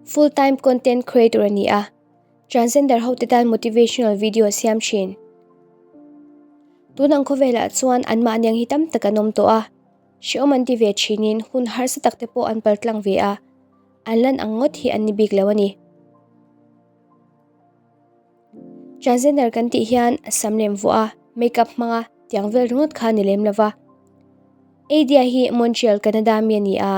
Full time content creator a ni a, transgender ho te tan motivational video a siam thin. Tun ang khawvelah chuan anmahni ang hi tam tak an awm tawh a, hrehawm an ti ve thinin hun harsa tak te pawh an paltlang ve a, an lan ang ngawt hi an ni bik lo a ni. Transgender kan tih hian sam lem vuah a, makeup hmang a, tiang vel ringawt kha a ni lem lova. Adia hi Montreal, Canada mi a ni a,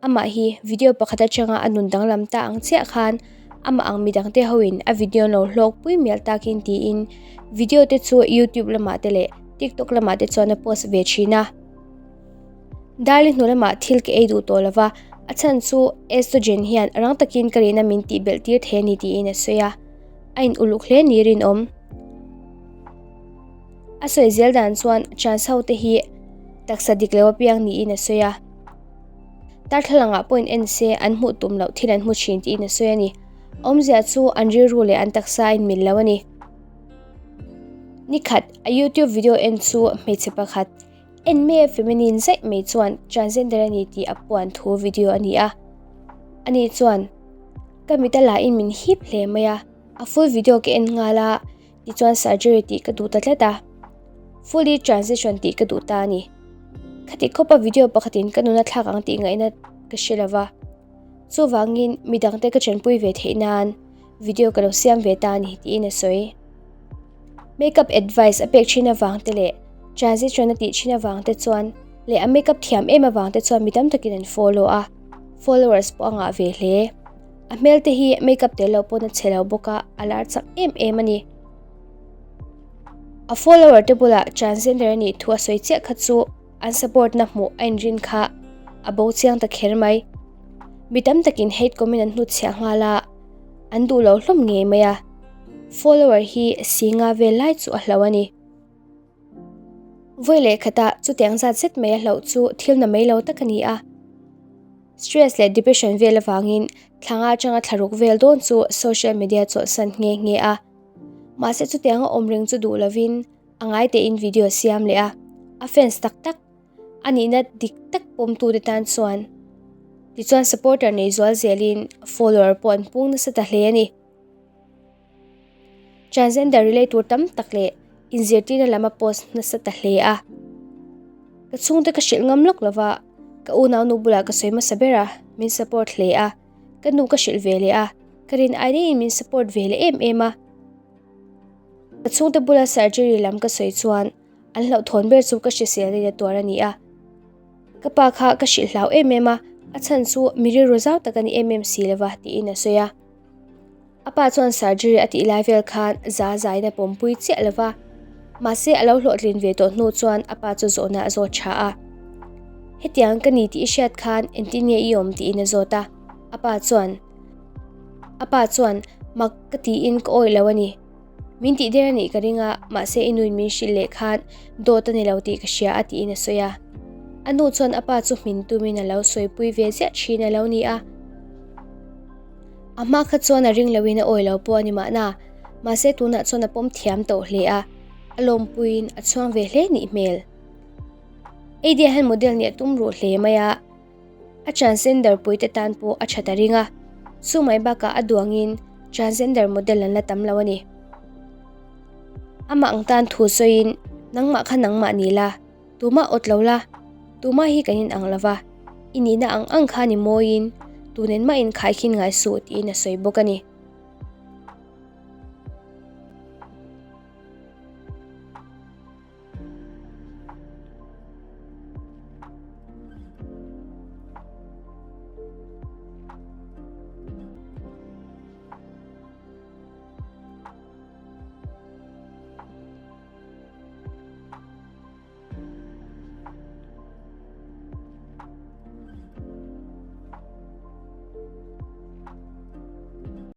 amah hi video pakhat atanga a nun danglam ta ang chiah khan amah ang midangte hoin a video an lo hlawk pui mial takin tiin video te chu YouTube lamah te leh TikTok lamah te chuan a post ve thin a. Darli hnu lamah thil ka ei duh tawh lova, a chhan chu estrogen hian rang takin ka rihna min tih belh tir thei a ni tiin a sawi a, a in uluk hle ni rinawm. A sawi zel dan chuan trans ho te hi taksa dik lo apiang niin a sawi a. Darthlalangah pawh in en se an hmuh tum loh thil an hmu thin tiin a sawi a ni. Awmzia chu an rilru leh an taksa a inmil lo a ni. Nikhat, a YouTube video en chu hmeichhe pakhat en mai a feminine zaih mai chuan transgender a ni tih a puan thu video a ni a. Ani chuan, Ka mit a lahin min hip hle mai a, a full video ka en nghal a, Tichuan surgery tih ka duh ta tlat a, fully transition tih ka duh ta a ni. Khati khawpa video pakhatin ka nuna thlak ang tih ngaihna ka hre lova, chuvangin midangte ka chenpui ve theih nan video ka lo siam ve ta a ni tiin a sawi. Makeup advice a pek thin avang te leh transition a tih thin avang te chuan leh a makeup thiam em avang te chuan mi tam takin an follow a, followers pawh a ngah ve hle. A hmel te hi makeup tel lo pawn a chhe lo bawk a, a lar chak em em a ni. A follower te bulah transgender a nih thu a sawi chiah kha chu an support na hmuh a inrin kha a bo chiang ta kher mai. Mi tam takin hate comment an hnutchhiah nghal a, an duh lo hlawm ngei mai a. Follower hi si nga vel lai chu a hlo a ni. Vawi leh khatah chutiang zat zet mai a hloh chu thil na mai lo tak a ni a. Stress leh depression vel avangin thlanga atanga thlaruk vel dawn chu social media chawlhsan nghe nghe a. Mahse chutianga awm reng chu duh lovin a ngai tein video siam leh a, a fans tak tak a nihna dik tak pawmtute tan chuan tichuan supporter nei zual zelin follower pawh an pung nasa ta hle a ni. Transgender relay tur tam tak leh inzirtirna lam a post nasa ta hle a. Ka chhungte ka hrilh ngam lawk lova, ka unaunu bulah ka sawi hmasa ber a, min support hle a, ka nu ka hrilh ve leh a, ka rin ai daihin min support ve leh em em a. Ka chhungte bula surgery lam ka sawi chuan an hlauhthawn ber chu ka hrisel in a tuar a ni a. Ka pa kha ka hrilh hlau em em a, a chhan chu mi rilru zau tak a ni em em si lova tiin a sawi a. A pa chuan surgery a tih lai vel khan za zain a pawmpui chiah lo va, mahse a lo hlawhtlin ve tawh hnu chuan a pa chu zawhna a zawt tha a. Hetiang ka ni tih i hriat khan engtin nge i awm tiin a zawt a, a pa chuan A pa chuan mak ka tiin ka awih lo a ni. Min tih der a nih ka ring a, mahse i nuin min hrilh leh khan dawt a ni lo tih ka hria a tiin a sawi a. A nu chuan a pa chu hmin tumin a lo sawipui ve ziah thin a lo ni a. A hma kha chuan a ring loin a awi lo pawh a ni mahna, mahse tunah chuan a pawm thiam tawh hle a, a lawmpuiin a chhuang ve hle nih hmel. Adia hian model nih a tum ruh hle mai a, a transgender puite tan pawh a tha ta ring a, chu mai bakah a duangin transgender model an la tam lo a ni. Amah ang tan thu sawiin, Nangmah kha nangmah ni la, Tumah awt lo la, tumah hi kan inang lo va, i nihna ang ang khan i mawiin, tunen mah in khaikhin ngai suh tiin a sawi bawk a ni.